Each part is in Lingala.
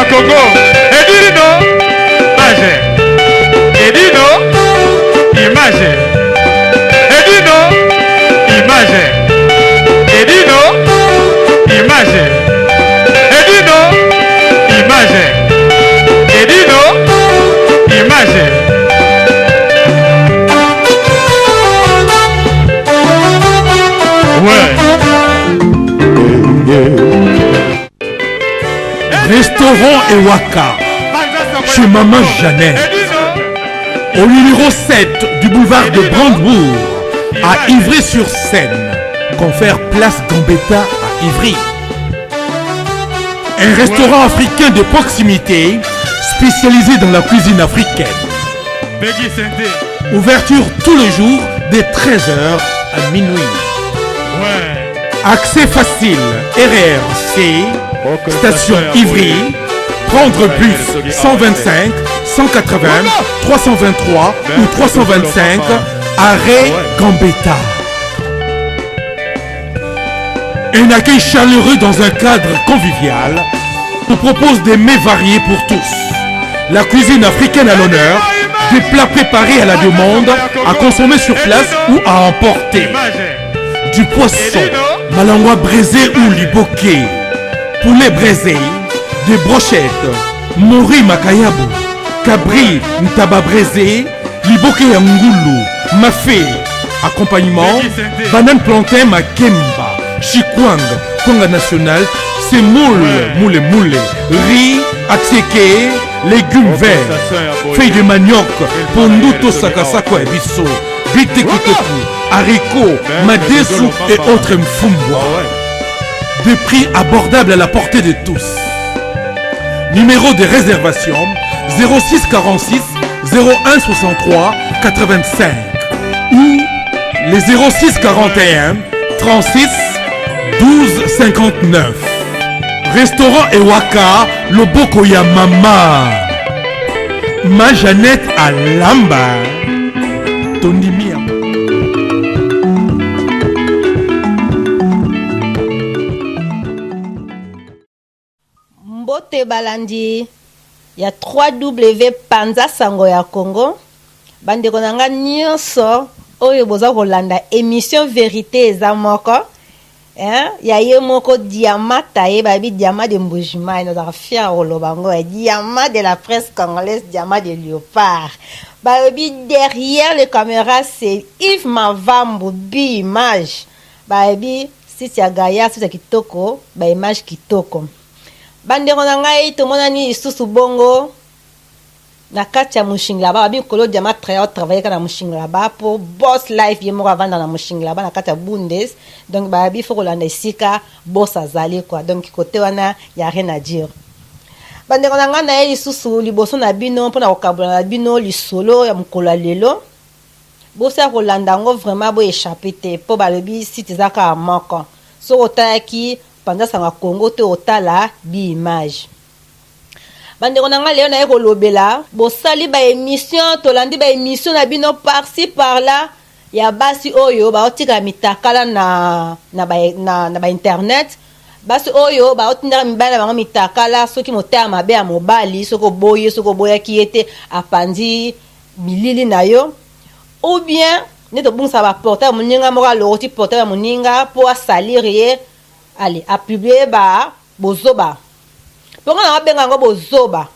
Congo. Edino, image. Edino, image. Edino, image. Edino, image. Edino, image. Edino, image. Ouais. Restaurant Ewaka, chez Maman Jeannette, au numéro 7 du boulevard de Brandebourg, à Ivry-sur-Seine, confère Place Gambetta à Ivry. Un restaurant africain de proximité spécialisé dans la cuisine africaine. Ouverture tous les jours dès 13h à minuit. Accès facile, RRC, station Ivry, prendre bus 125, 180, 323 ou 325, arrêt Gambetta. Un accueil chaleureux dans un cadre convivial vous propose des mets variés pour tous. La cuisine africaine à l'honneur, des plats préparés à la demande, à consommer sur place ou à emporter. Du poisson, malangwa braisé ou liboké, poulet braisé, des brochettes, mori makayabu, cabri ntaba braisé, liboké ya ngulu, mafé, accompagnement, banane plantain makemba, chikwang, kwanga national, semoule, moule moule, riz, attiéké, légumes verts, feuilles de manioc, pondu to sakasako ya biso, bitekuteku, haricots, madesu et autres mfumbwa. Des prix abordables à la portée de tous. Numéro de réservation 06 46 01 63 85 ou les 06 41 36 12 59. Restaurant Ewaka, Loboko ya Mama. Ma Jeannette Alamba. Tondimi. Mbote balandi ya 3W Panza Sango ya Congo, bandeko na nga nyonso oyo boza kolanda émission Verite eza moko hein? Ya ye moko Diamant Taye, bayebi Diamant de Mbujimayi, nazalaka fier ya koloba yango, ya Diamant de la presse congolaise, Diamant de Léopard. Balobi derrière les caméras c'est Yves Mavambu bi image. Bayebi site ya Gaia, site ya kitoko, ba image kitoko. Bandeko na ngai, tomonani lisusu bongo na kati ya Mushinglaba. Babi nkolo Diamant Traore travailler na Mushinglaba po boss life ye moko avanda na Mushinglaba na kati ya Bundes. Donc babi faut kolanda esika boss azali quoi. Donc côté wana ya rien à dire. Bandeko na ngai, na ye lisusu liboso na bino mpona kokabola na bino lisolo ya mokolo ya lelo. Bosa kolanda yango vraiment, bo échappe te, mpo balobi site eza kaka moko. Soki otalaki Panza Sango Congo te, otala bi image. Bandeko na ngai, lelo naye kolobela bosali ba émission, tolandi ba émission na bino par-ci par-là ya basi oyo baotikala mitakala na ba internet, basi oyo baotindaka mibali na bango mitakala. Soki motema mabe ya mobali, soki oboyi, soki oboyaki ye te, apandi bilili na yo, ou bien nde tobungisaka baportable moninga moko, alokoti portable ya moninga mpo asalir ye, ale apublier ba bozoba. Mponga na babenga yango bozoba.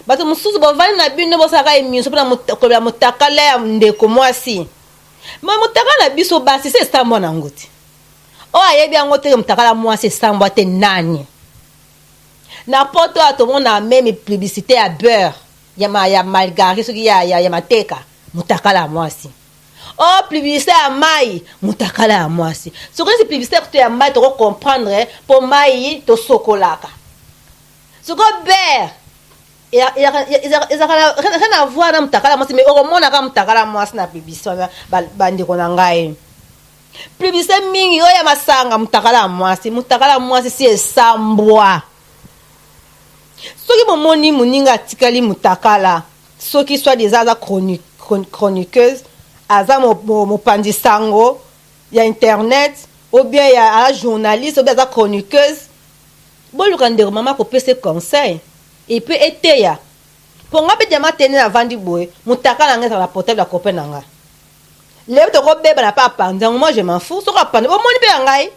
Bato mosusu bovandi na bino, bosalaka émission mpona kolobela motakala ya ndeko mwasi. Ma motakala na biso basi se esambwa nango te. Oyo ayebi yango te, motakala mwasi esambwa te nani? Na poto oyo tomona même publicité ya beurre ya margarine, soki ya mateka, motakala ya mwasi. O publicité ya mai, motakala ya mwasi. Soki neti publicité kutu ya mai, tokocomprendre mpo mai tosokolaka. Soko beurre ezalaka rien à voir na motakala mwasi, mais okomonaka motakala mwasi na publicité wana. Bandeko na ngai, publicité mingi oyo ya masanga, motakala ya mwasi. Motakala ya mwasi si esambwa. Soki bomoni moninga atikali motakala, soki soit déjà aza chroniqueuse, aza mopanzi sango ya internet, ou bien ya aza journaliste, ou bien aza chroniqueuse, boluka ndeko mama kopesa conseil. Et puis eteya po nga mpe diamant te nde navandi boye, motaka na nga ezala na portable ya copain na nga. Lelo tokobebana mpe apanzi yango, moi je m'en fous. Soki apanzi, bomoni mpe ya ngai,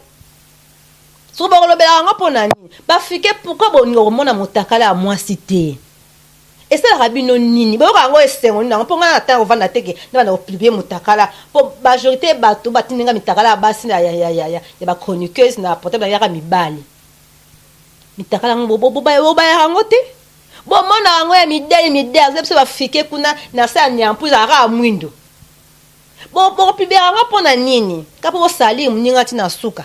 soki bakolobelaka yango mpo na nini? Baafricain, pourquoi bolinga komona motakala ya mwasi te? Esalaka bino nini? Boyoka yango esengo nini yango? Mpo ngai na ntango kovanda teke nde banda kopublier motakala, mpo majorité bato batindi nga mitakala ya basi ya bachroniqueuse na portable yaka mibali. Mitakala yango bobayaka yango te, bomona yango ya midele midele. Aza biso baafricain kuna na se ya nyampu, ezalaka ya mwindo. Bokopublier yango mpo na nini? Ka mpo bosali moninga ntina suka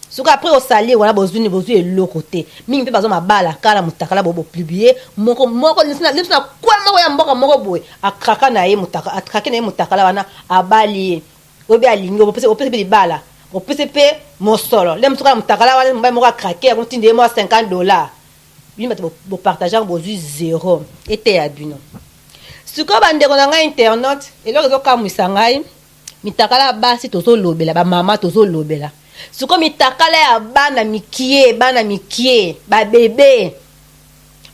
soki après osali wana, bozwi nini? Bozwi eloko te. Mingi mpe bazwa mabala kala motakala bo bopublier. Moko moko liso na kwa moko ya mboka moko boye, akraka na ye motaka, akrake na ye motakala wana, abali ye. Oyebi, alingi, opesi mpe libala, opesi mpe mosolo. Le mosuku na motakala wana, mobali moko akrake yango, tindi ye mwa 50 $. Bino bato bopartage yango, bozwi zéro. Eteya bino. Sikoyo, bandeko na ngai internaute, eloko ezokamwisa ngai, mitakala ya basi tozolobela, bamama tozolobela, sikoyo mitakala ya bana mikie, bana mikie, babebe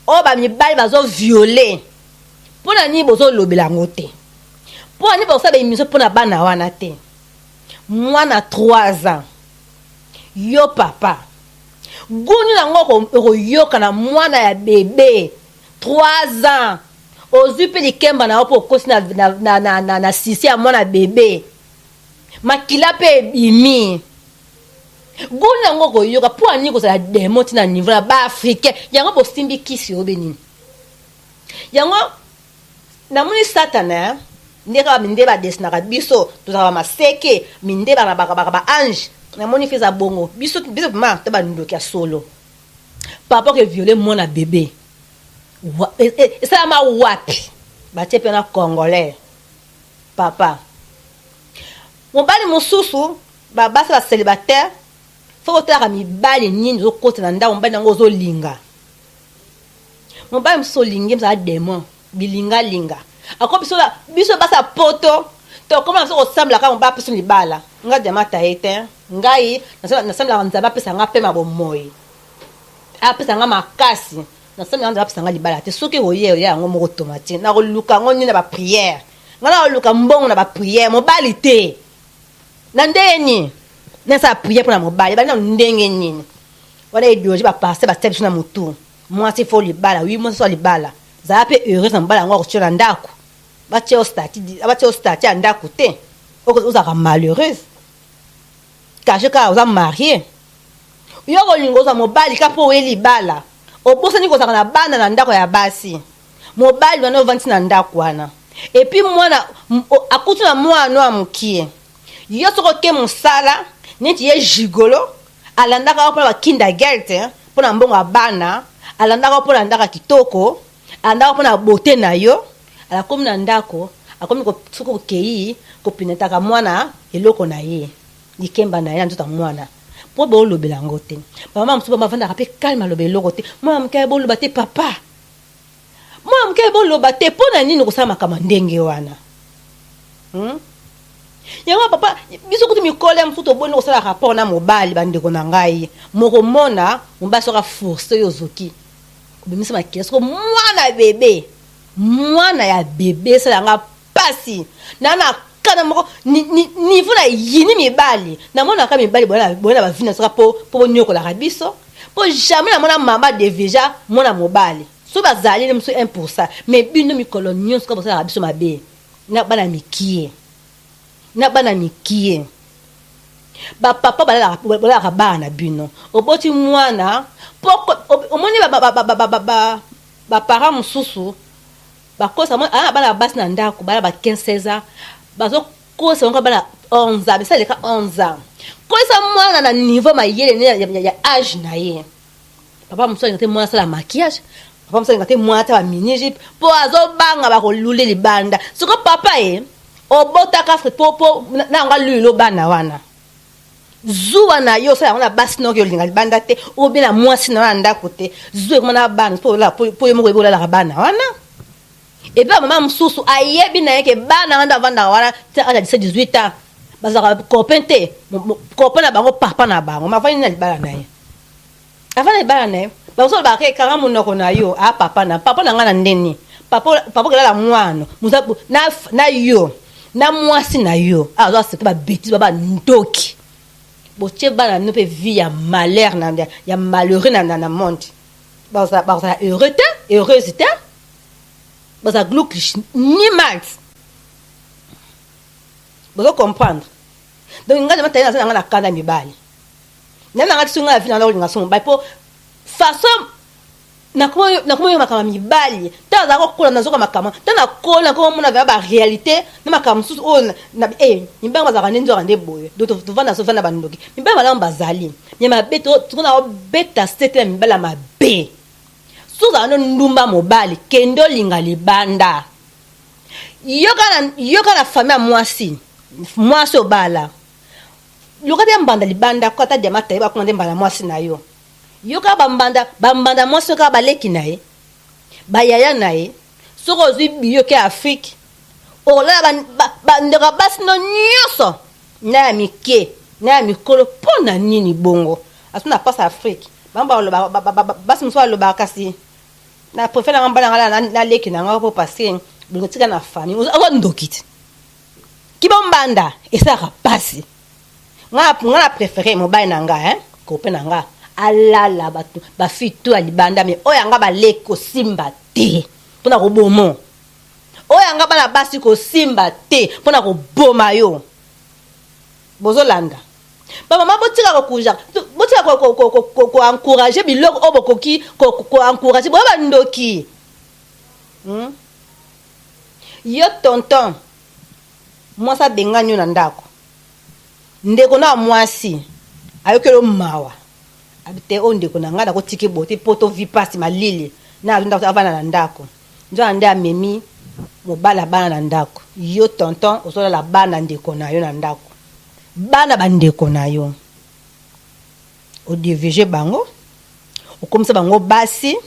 oyo bamibali bazovioler, mpo na nini bozolobela yango te? Mpo na nini bokosala baémission mpo na bana wana te? Mwana 3 ans, yo papa, guni nango okoyoka na mwana ya bebe 3 ans, ozwi mpe likemba na yo mpo okosi na sisi ya mwana bebe, makila mpe ebimi, guni yango okoyoka mpo ani kozala démon ntina niveau na baafricain yango? Bosimbi kisi oyo nini yango? Namoni Satana nde kaka minde badesinaka biso, tozalaka maseke minde baka baange. Namoni mpe eza bongo. Biso biso vraiment to bandoki ya solo. Papa ke violer mwana bebe, esalama wapi? Batie mpe na Congolais papa mobali mosusu, babasi bacélibataire, faut kotalaka mibali nini ozokota na ndako. Mobali yango ozolinga, mobali mosusu olingi mozala démon, bilingalinga ako. Biso biso basi ya poto tokoma biso kosambelaka mobali apeso libala. Nga diama ta ye te. Ngai nasambelaka Nzambe apesa nga pema bomoi, apesa nga makasi. Nasambelaka Nzambe apesa nga libala te. Soki oye, oya yango moko automatique. Nakoluka yango nini na baprière? Nga nakoluka mbongo na baprière, mobali te. Na ndenge nini nasala prière mpona mobali? Bali nano ndenge nini wana? Idéologie bapasteur batia biso na motu: mwasi faut libala. Wi, mwasi so libala, zala mpe heureuse na mobali yango akotia na ndako. Batia yo statut ya ndako te, ozalaka malheureuse cache kaka oza marié. Yo kolinga ozwa mobali ka mpo oye libala, obosani kozalaka na bana na ndako ya basi. Mobali wana ovandisi na ndako wana, et puis mwana akuti na mwana ya mokie. Yo soki oke mosala, neti ye gigolo alandaka mpona bakinda gel te, mpona mbongo ya bana alandaka, mpona ndako ya kitoko alandaka, mpona beauté na yo. Akomi na ndako, akomi soki okei kopinetaka mwana eloko na ye, likemba na ye na nzoto ya mwana, mpo boolobela yango te. Bamama mosusu bavandaka mpe calme, aloba eloko te. Mwana moke, boloba te. Papa, mwana moke, boloba te. Mpo na nini kosala makambo ya ndenge wana, Yango papa, biso kutu mikolo ya mosusu toboni kosala rapport na mobali. Bandeko na ngai, mokomona mobali soki aforce oyo, ozoki obimisa makila. Soko mwana bebe, mwana ya bebe, esala yanga mpasi na kana moko niveau na yini mibali. Namonaka mibali boya na bavie na soka mpo bonyokolaka biso, mpo jamais namona mama devija mwana mobali. So bazali ne mosusu 1 %, mais bino mikolo nyonso kaka bosalaka biso mabe na bana mikie, na bana mikie. Bapapa balalaka bana na bino. Oboti mwana mpo omoni baparent mosusu bakosa aa bana basi na ndako, bana ba 15 16 ans, bazokosa bango bana 11 ans, besaleka 11 ans. Kosa mwana na niveau mayele ne ya age na ye. Papa mosusu alinga te mwana asala maquillage, papa mosusu alinga te mwana ata bamini-jupe, mpo azobanga bakolule libanda. Soko papa ye obotaka po na yango alulilo bana wana, zuwa na yo osala yango na basi noki olinga libanda te, obe na mwasi na yo na ndako te. Zuwa ekoma na bana mpo yo moko oyebi olalaka bana wana. Et puis bamama mosusu ayebi na ye ke bana wana nde avandaka wana ti âge ya 17 18 ans, bazalaka copain te. Copain na bango papa na bango, mavandi na libala na ye, avandi na libala na ye. Bamosusu balobaka ke kanga monoko na yo, a papa na papa na ngai na ndeni papa papa kolala mwana na, na yo na mwasi na yo azo accepte ba bêtise ba bandoki. Botie bana no mpe vie ya malheur na ya malheureux na, na, na monde. Bazala heureux te, heureuse te, bazala glücklich niemals. Bozo comprendre? Donc ngai na matali naza na ngai na kanda mibali. Na nanga ti ngai na vie na kolinga so mobali po façon nakomi makambo ya mibali. Ntango azala kokola, nazoka makambo, ntango nakola nakomona vraiment ba réalité na makambo mosusu oyo mibali bazalaka nde nzoka nde boye. Donc tovanda, sovanda bandoki. Mibali malamu bazali, me mabe tokona obeta sete na mibali ya mabe. So ozala no ndumba mobali, kende olinga libanda, yoka na famille ya mwasi. Mwasi obala, luka te mbanda libanda, ko ata diamant taye bakoma nde mbanda mwasi na yo. Yoka bambanda, bambanda mwasi kaka, baleki na ye, bayaya na ye. Soki ozwi biyo ke Afrique, olala bandeko ya basi no nyonso, na ya mike na ya mikolo. Mpo na nini bongo? Aso na mpasi Afrique, bango baloba, basi mosusu balobaka, kasi na préfère nanga mbala nga naleki na nga mpo parce bolingo tika na famille. Oza ndoki te, kibombanda esalaka mpasi. Nga na préféré mobali na nga, hein, copain na nga alala bato ba fille to ya libanda, mais oyo yanga baleki kosimba te mpona koboma. Oyo yanga bana basi kosimba te mpona koboma yo. Bozolanda bamama, botika kokuja, botika ko encourager biloko oyo bokoki ko encourager. Boya bandoki, Yo tonton, mwasi abengani yo na ndako, ndeko na mwasi ayokeli yo mawa, abi te oyo ndeko na ngai, nakotika eboye te mpo tovi mpasi malili na azwi ndako, avanda na ndako. Nzwana nde amemi mobali ya bana na ndako. Yo tonton ozolala bana ndeko na yo na ndako, bana bandeko na yo odivige bango, okomisa bango basi.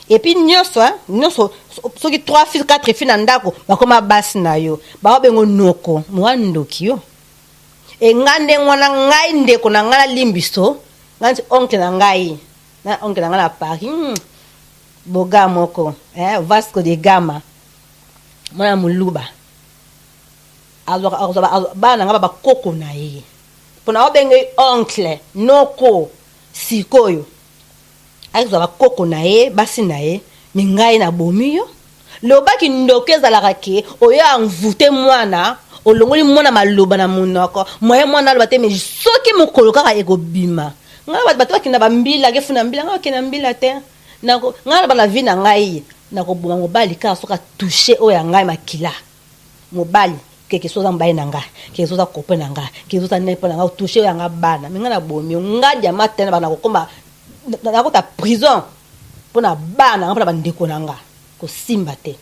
Et puis nyonso, nyonso, soki 3 filles, 4 filles na ndako, bakoma basi na yo, baobengo noko mwa ndoki yo. E nga ndenge wana, ngai ndeko na ngai nalimbiso ngai nti oncle na ngai, na oncle na ngai na Paris, boga moko, eh, Vasco de Gama, mwana moluba, azwaka bana na ngai bakoko na ye mpona obenge oncle noko. Sikoyo akozwa bakoko na ye, basi na ye, me ngai nabomi yo. Lobaki ndoki ezalaka ke oyo envoûte mwana, olongoli mwana maloba na monoko, moye mwana aloba te. Me soki mokolo kaka ekobima, ngai bato bakenda bambila, kefuna mbila, ngai bakenda mbila te. Ngai aloba na vie na ngai, nakoboma mobali kaka soki atouche oyo ya ngai makila. Mobali keke, so oza mobali na ngai, keke so oza copain na ngai, keke so oza nani mpo na ngai, otouche oyo ya ngai bana, me ngai nabomi yo. Ngai diama te, na nakokoma, nakota prison mpo na bana nga, mpo na bandeko na nga. Kosimba te.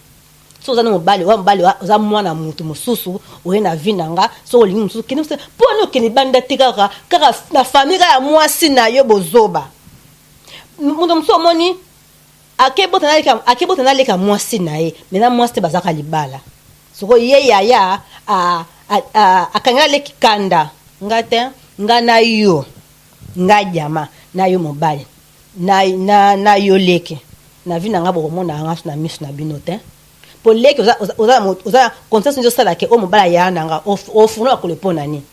So oza na mobali, oza mobali, oza mwana mutu mosusu oye na vie na nga. Soki olingi mosusu, kende mpo ani okende banda te, kaka kaka na famille kaka ya mwasi na yo. Bozoba. Moto mosusu omoni akebota naleka mwasi na ye, me na mwasi te bazaka libala. Sikoyo ye yaya akangi aleki kanda. Nga te, nga na yo, nga diama na yo mobali na, na, na yo leki na vie na nga, bokomona nga na miso na bino te. Mpo leki oza conscience nzi osalaka oyo mobali aya na nga, ofuna bakolo mpo na nini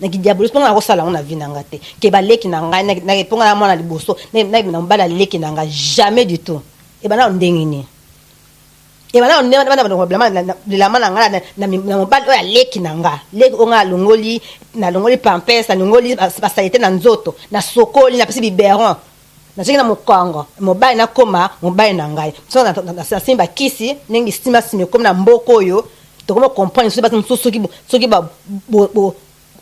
naki diabolisi mpo nga nakosala yango na vie na nga te. Ke baleki na ngai, mpo nga na mwana liboso na mobali aleki na nga, jamais du tout. Ebanda ndenge nini? Ebanda bilamba na ngai na mobali oyo aleki na nga, leki oyo ngai alongoli, nalongoli pampers, nalongoli basaleté na nzoto, nasokoli, napesi biberon, nazongi na mokongo mobali, nakoma mobali na ngai. So nasimbi bakisi ndenge bisima nsima ekomi na mboka oyo, tokoma comprendre. Soki basi mosusu, soki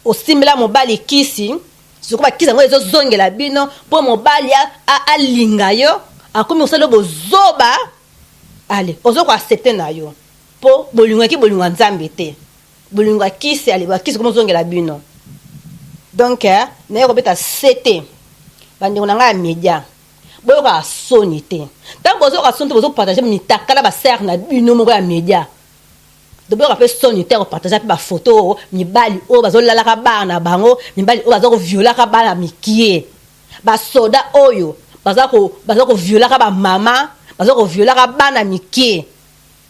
osimbela mobali kisi, sikoyo bakisi yango ezozongela bino mpo mobali alinga yo, akomi kosala bozoba. Ale ozo ko accepter na yo mpo bolingaki bolingo ya Nzambe te, bolingo ya kisi. Ale bakisi komi ozongela bino. Donc naye kobeta sete, bandeko na ngai ya media, boyokaka soni te. Ntango bozoyoka soni te, bozopartage mitakala ba sœur na bino moko ya media. Toboyoka mpe soni te kopartage mpe bafoto oyo mibali oyo bazolalaka bana na bango, mibali oyo baza koviolaka bana mikie, basoda oyo. Baza ko baza ko violaka ba mama, baza ko violaka bana mike.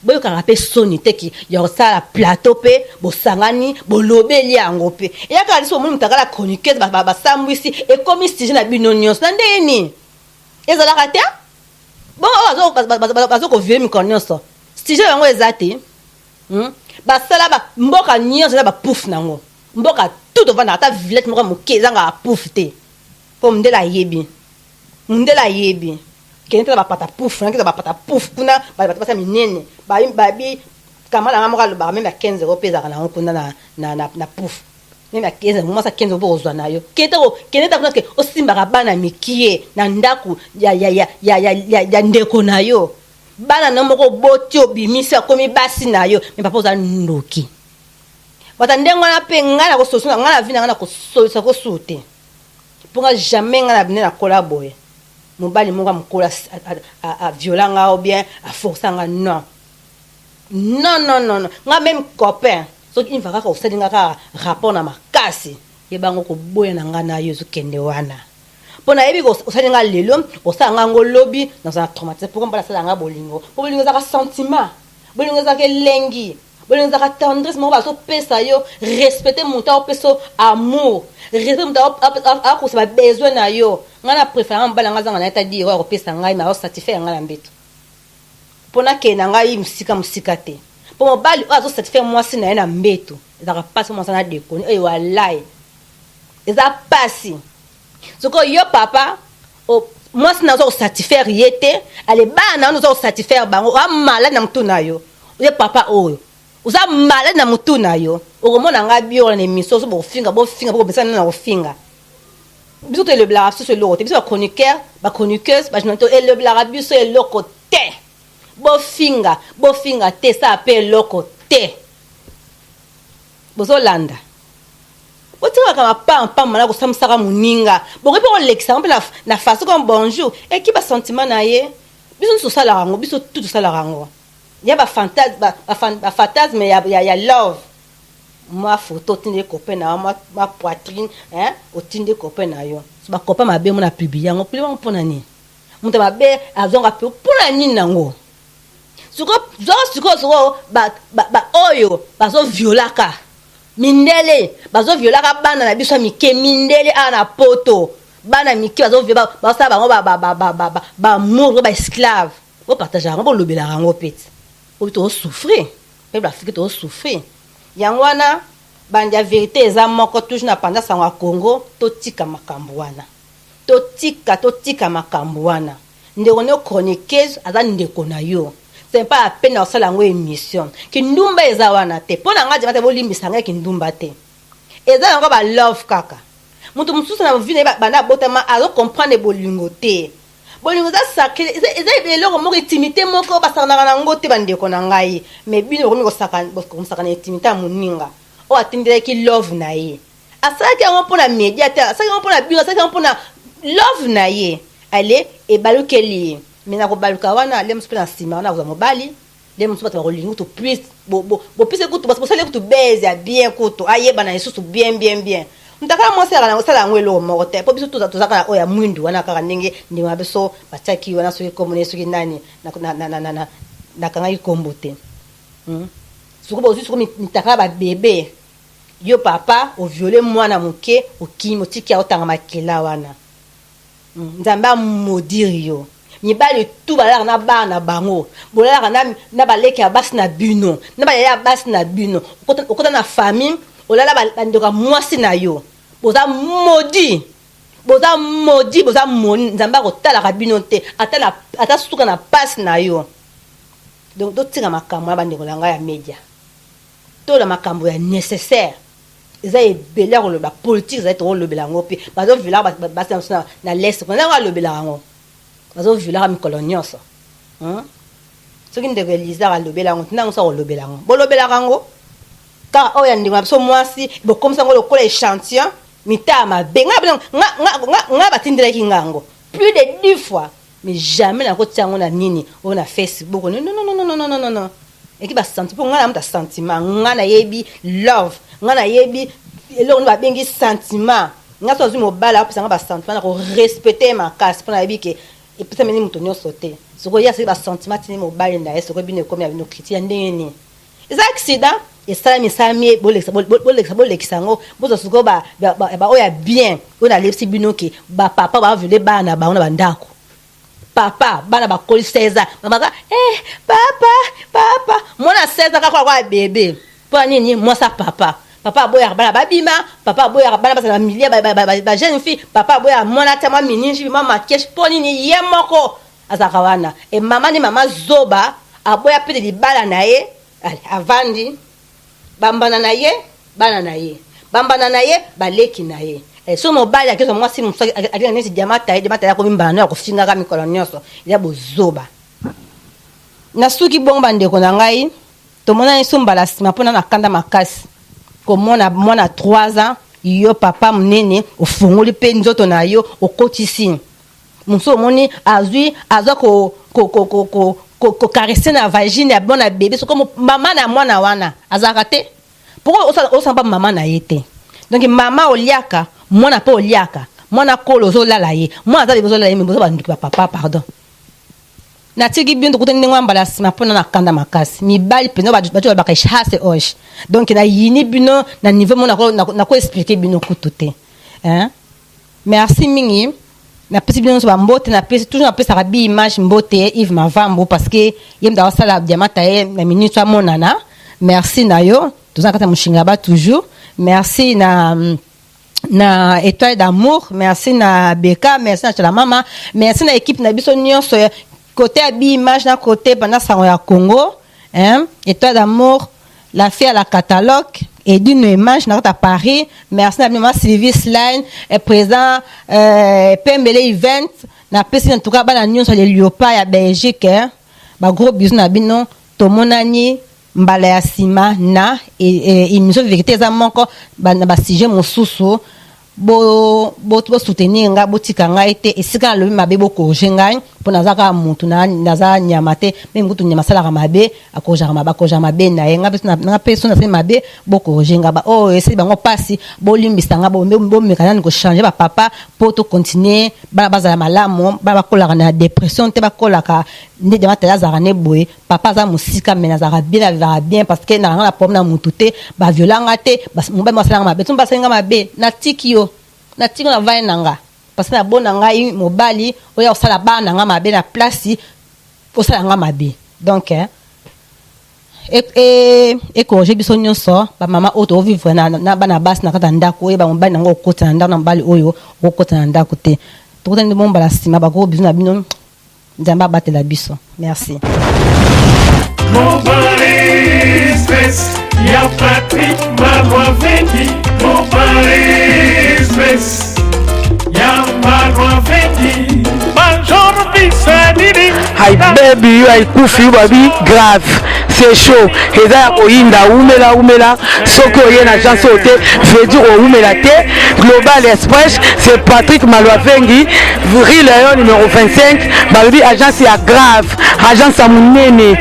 Boyokaka pe soni te ki ya kosala plateau pe bosangani bolobeli yango pe. Eyaka lisusu bomoni mutakala chroniqueuse ba basambwisi ekomi sujet na bino nionso na ndenge nini? Ezalaka te? Bongo oyo bazo ko violer mikolo nionso sujet yango eza te? Hum? Basala ba mboka nionso eza ba pouf nango. Mboka tout ovandaka ata village moko ya moke ezangaka pouf te. Po mundele ayebi. Mundele ayebi. Kende tala ba pata pouf na keza ba pata pouf kuna ba bato basa minene. Ba ba bi kama na nga moko alobaka meme ya 15 euros pe ezalaka nango kuna na na na, na pouf. Meme ya 15 mwasi ya 15 euros ozwa na yo. Kende ko kende ta kuna ke osimbaka bana mikie na ndaku ya ya ya ya ya, ya, ya ndeko na yo. Bana na moko oboti obimisi akomi basi na yo. Mais papa oza ndoki. Bata ndenge wana pe ngai nakosolisa ngai na vie na ngai nakosolisa ko suu te. Po nga jamais nga na bine na kola boye mobali moko ya mukolo a viola nga ou bien a forca nga non non non non non nga meme copain soki une fois kaka osali nga kaka rapport na makasi yeba ngo koboya na nga na yo ezo kende wana po nayebi ke osali nga lelo osala nga ngo lobi nazala traumatise pourquoi mobali asala nga bolingo po bolingo ezalaka sentiment bolingo ezalaka elengi Bolingo ezalaka tendresse moko bazo pesa yo, respecter mutu azo pesa yo amour, respecter mutu azo kokisa ba besoin na yo. Ngai na prefera mobali na ngai azanga na ye ata 10 euros ya kopesa ngai mais azo satisfaire ngai na mbetu. Po nakende na ngai mosika mosika te. Po mobali oyo azo satisfaire mwasi na ye na mbetu ezalaka pasi po mwasi wana a deconner eh walayi eza pasi. Sikoyo yo papa mwasi na yo aza ko satisfaire ye te, ale bana na yo oza ko satisfaire bango, oza malade na mutu na yo. Oye papa oyo oza malade na mutu na yo, okomona nga bio na emission so bokofinga bofinga bokomesana na kofinga. Biso to elobelaka biso eloko te, biso ba chroniqueur, ba chroniqueuse, ba journaliste elobelaka biso eloko te. Bofinga, bofinga te, sala pe eloko te. Bozolanda. Botika makambo ya pamba pamba na kosambisaka moninga. Bokoki mpe kolekisa yango mpe na, na façon comme bonjour. Eki ba sentiment na ye. Biso nyonso tosalaka yango, biso tout tosalaka yango. Ya ba fantasme, ba, ba, ba fantasme ya, ya, ya love. Mwa photo otindi copain na yo, mwa, mwa poitrine, hein, otindi copain na yo. So ba copain mabe mona publier yango, publier yango pona nini? Moto mabe azonga pe pona nini nango? Sikoyo, sikoyo, sikoyo, ba, ba, ba oyo bazo violaka Mindele bazo violaka bana na biso ya mike mindele awa na poto bana mike bazo basala bango ba ba ba ba ba ba ba mour ba esclave bo partageaka yango bolobelaka yango pe ti po tozo souffrir peuple africain tozo souffrir yango wana bandi ya verite eza moko toujours na panza sango ya Congo totika makambo wana totika totika makambo wana Ndeko nayo chroniqueuse aza ndeko na yo ce n'est pas la peine ya kosala yango emission kindumba eza wana te pona nga diamant bolimbisa ngai kindumba te eza yango ba love kaka mutu mususu na vie na ye banda abotama azo comprendre bolingo te bolingo eza sacre eza, eza eloko moko intimite moko basakanaka na yango te bandeko na ngai mais bino bokomi kosakana na intimite ya moninga oyo atindelaki love na ye Asalaki yango mpo na media te, asalaki yango mpo na bino, asalaki yango mpo na love na ye. Ale ebalukeli ye. Mais na kobaluka wana, le mosusu mpe na nsima wana akozwa mobali, le mosusu bato bakolinga kutu plus, bopesi kutu, bosali kutu buzz ya bien kutu, ayebana lisusu bien bien bien. Mutakala mwasi asala yango eloko moko te, mpo biso toza kaka oyo ya mwindu wana kaka ndenge ndeko na biso batiaki wana soki kombo na ye soki nani, nakangaki kombo te. Sikoyo bozwi sikoyo mitakala ba bebe. Yo papa o viole mwana moke okimi otiki aotanga makila wana nzambe a maudire yo mibali tout balalaka na bana na bango bolalaka na, na baleki ya basi na bino na bayaya ya basi na bino okota na famille olala bandeko ya mwasi na yo boza maudit boza maudit boza moni nzambe akotalaka bino te ata, na, ata suka na pasi na yo donc totika makambo na bandeko na ngai ya media Tola makambo ya necessaire eza ebele ya koloba politique ezali tokolobela yango mpe bazo violaka basi na biso na l'est kuna yango alobelaka yango bazo violaka mikolo nyonso hmm? Soki ndeko Elizar alobela yango ntina yango so akolobela yango bolobelaka yango kaka oyo ya ndeko na biso mwasi bokomisa yango lokola echantillon mitaa mabe nga batindelaki nga yango plus de 10 fois Mais jamais nako tia yango na nini oyo na Facebook non non non non non non non eki ba sentiment po nga na mutu ya sentiment nga nayebi love nga nayebi eloko nini babengi sentiment. Nga so azwi mobali apesa nga ba sentiment na ko respecter ye makasi mpo nayebi ke epesameli moto nyonso te. Sikoyo ye asali ba sentiment atindi mobali na ye, sikoyo bino ekomi ya bino critique ya ndenge nini? Eza accident esalami esalami bolekisa bolekisa bolekisa yango bozwa sikoyo ba ba oyo ya bien oyo nalebisi bino ke ba papa ba viole bana na bango na ba ndako. Papa bana bakoli 16 ans mama ka eh papa papa mwana 16 ans kaka kwa bebe mpo nini mwasa papa papa aboyaka bana babima papa aboyaka bana bazala bamilie ba, ba, ba, ba, ba jeune fille papa aboyaka mwana atia mwa mininji mwa makesh mpo nini ye moko azalaka wana e mama ni mama zoba aboya pete libala na ye avandi bambana na ye bana na ye bambana na ye baleki na ye eh, so mobali akezwa mwasi mosusu alinga neti diamant taye diamant taye akomi mbala no ya kofingaka mikolo nyonso ya bozoba nasuki bongo bandeko na ngai tomonani so mbala nsima mpona na kanda makasi komona mwana 3 ans yo papa monene ofungoli mpe nzoto na yo okotisi mosusu omoni azwi aza ko ko ko ko ko ko ko caresser na vagine ya mwana bebe soko mama na mwana wana azalaka te pourquoi osala osala pa mama na ye te donc mama oliaka mwana mpe oliaka mwana kolo ozolala ye mwana aza bebe ozolala ye me boza bandoki ba papa pardon natiki bino tokutani ndenge wana mbala nsima mpona na kanda makasi mibali mpenza bato balobaka hase osh donc nayini bino na niveau moko nako explike bino kutu te hein? Merci mingi. Napesi bino nyonso ba mbote, napesi toujours napesaka bi image mbote Yves Mavambu parce que ye mutu asala diamant ye na minute amonana. Merci na yo. Toza na kati ya mushinga ba toujours. Merci na na étoile d'amour, merci na Beka, merci na Chala Mama, merci na équipe na biso nyonso côté ya bi image na côté banda sango ya Congo, hein, étoile d'amour La fille à la catalogue Edino Image na kati ya Paris. Merci na bino ma Sylvie Slime et président euh, Pembele Event na pesi en tout cas bana nyonso les Léopards ya Belgique hein. Ba gros bisous na bino tomonani mbala ya sima na émission vérité eza moko ba, na ba sujet mosusu Bo bo bo soutenir nga botika ngai te esika nalobi mabe bo corriger ngai po naza kaka mutu na naza nyama te meme kutu nyama asalaka mabe a corrigeaka mabe a corrigeaka mabe na ye nga pe nga pe soki nasali mabe bo corriger nga ba oyo esali bango pasi bolimbisa nga bo bomeka nanu ko changer ba papa po to continuer bana bazala malamu bana bakolaka na depression te bakolaka nde diamant azalaka ne boye Papa aza musika mais nazalaka bien na vivaka bien parce que nalanga na problème na mutu te ba viola nga te mobali moko asala nga mabe soki basali nga mabe natiki yo natiki yo na vandi na nga parce que na bona ngai mobali oya kosala bana na nga mabe na place osala nga mabe donc e corriger biso nyonso ba mama oyo to vivre na, na bana basi na kati ya ndako oyeba mobali na ngo okota na ndako na mobali oyo okota na ndako te tokutani nde mbala nsima ba gros bisous na bino Nzambe abatela biso. Merci. Ya Patrick Malwavengi Express ya Malwavengi Major Bisanini Hi baby yo aikufi yo babi grave c'est chaud eza ya koyinda wumela wumela soki oye na agence oyo te veut dire owumela te global express c'est patrick malwavengi rue leon numéro 25 balobi agence ya grave agence ya monene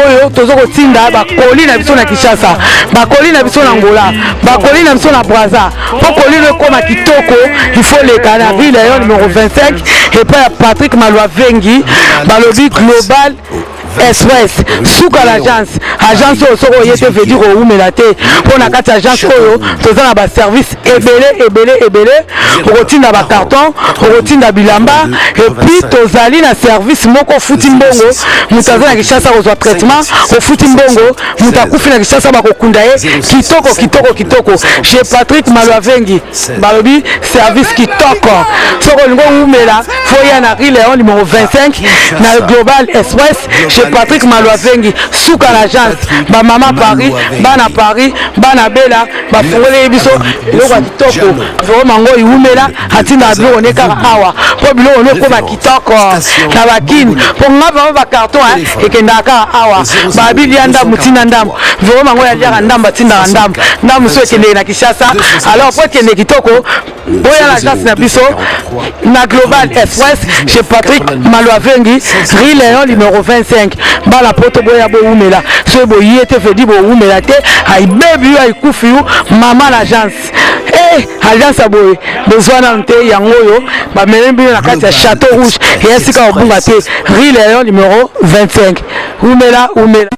oyo toza kotinda bakoli na biso na kinshasa bakoli na biso na angola bakoli na biso na braza mpo koli no ekóma kitoko il faut leka na rue leon numéro 25 epai ya patrick malwavengi balobi global express suka na agence agence oyo soki oye te veut dire owumela te mpo na kati ya agence oyo toza na baservice ebele ebele ebele okotinda bacarton okotinda bilamba epuis tozali na service moko ofuti mbongo moto aza na kinshasa kozwa traitement ofuti mbongo moto akufi na kinshasa bakokunda ye kitoko kitoko kitoko chez patrick malwavengi balobi service kitoko soki olingi owumela fo ya na rue leon numéro 25 na global express chez patrick malwavengi suka na agence bamama paris bana paris bana bela bafungoleli biso biloko ya kitoko vraimen ngo iwumela atindaka biloko ne kaka awa mpo biloko ne ekoma kitoko na bakini mpo nga vraimen bacarton ekendaka kaka awa babi lia ndambo tinda ndambo vraimen ngo yaliaka ndambo atindaka ndambo ndambo mosusu ekendeke na kinshasa alors mpo ekende kitoko boya na agence na biso na global express chez patrick malwavengi rue leon numéro 25 bana poto boya bowumela soki boye te vedi bowumela te aibebi yo aikufi yo mama na agence. Eh, alliance ya boye bozwa nanu te. Yango oyo bamemi bino na kati ya Château Rouge, eya sika kobunga te, rue Léon numéro 25. Umela, umela.